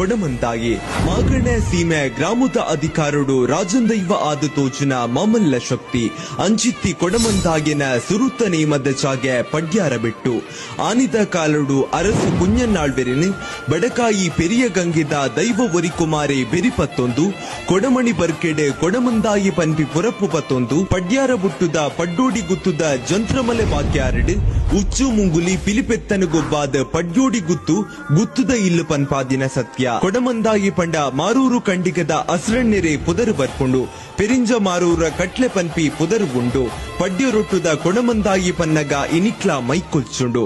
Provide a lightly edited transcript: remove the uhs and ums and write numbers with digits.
ಕೊಡಮಂದಾಯೆ ಮಾಗಣೆ ಸೀಮೆ ಗ್ರಾಮದ ಅಧಿಕಾರೊಡು ರಾಜಂದೈವ ಆದ್ ತೋಜುನ ಮಾಮಲ್ಲ ಶಕ್ತಿ. ಅಂಚಿತ್ತಿ ಕೊಡಮಂದಾಯನ ಸುರುತ್ತ ನೇಮದ ಜಾಗೆ ಪಡ್ಯಾರ ಬೆಟ್ಟು. ಆನಿದ ಕಾಲೊಡು ಅರಸು ಕುಂಞನ್ನಾಳ್ವೆರೆನ್ ಬಡಕಾಯಿ ಪೆರಿಯ ಗಂಗೆದ ದೈವ ಒರಿಕುಮಾರೆ ಬೆರಿಪತ್ತೊಂದು ಕೊಡಮಣಿ ಬರ್ಕೆಡ್ ಕೊಡಮಂದಾಯಿ ಪನ್ಪಿ ಪುರಪ್ಪು ಪತ್ತೊಂದು ಪಡ್ಯಾರ ಬುಟ್ಟುದ ಪಡ್ಡೋಡಿ ಗುತ್ತುದ ಜಂತ್ರಮಲೆ ಬಾಕ್ಯಾರಡ್ ಉಚ್ಚು ಮುಂಗುಲಿ ಪಿಲಿಪೆತ್ತನು ಗೊಬ್ಬಾದ್ ಪಡ್ಯೋಡಿ ಗುತ್ತು ಗುತ್ತುದ ಇಲ್ಲು ಪನ್ಪಾದಿನ ಸತ್ಯ. ಕೊಡಮಂದಾಯಿ ಪಂಡ ಮಾರೂರು ಕಂಡಿಗದ ಅಸ್ರಣ್ಣೆರೆ ಪುದರ್ ಬರ್ಪುಂಡು. ಪೆರಿಂಜ ಮಾರೂರ ಕಟ್ಲೆ ಪನ್ಪಿ ಪುದರ್ ಉಂಡು. ಪಡ್ಯ ರೊಟ್ಟುದ ಕೊಡಮಂದಾಯಿ ಪನ್ನಗ ಇನಿಕ್ಲಾ ಮೈಕೊಲ್ಚುಂಡು.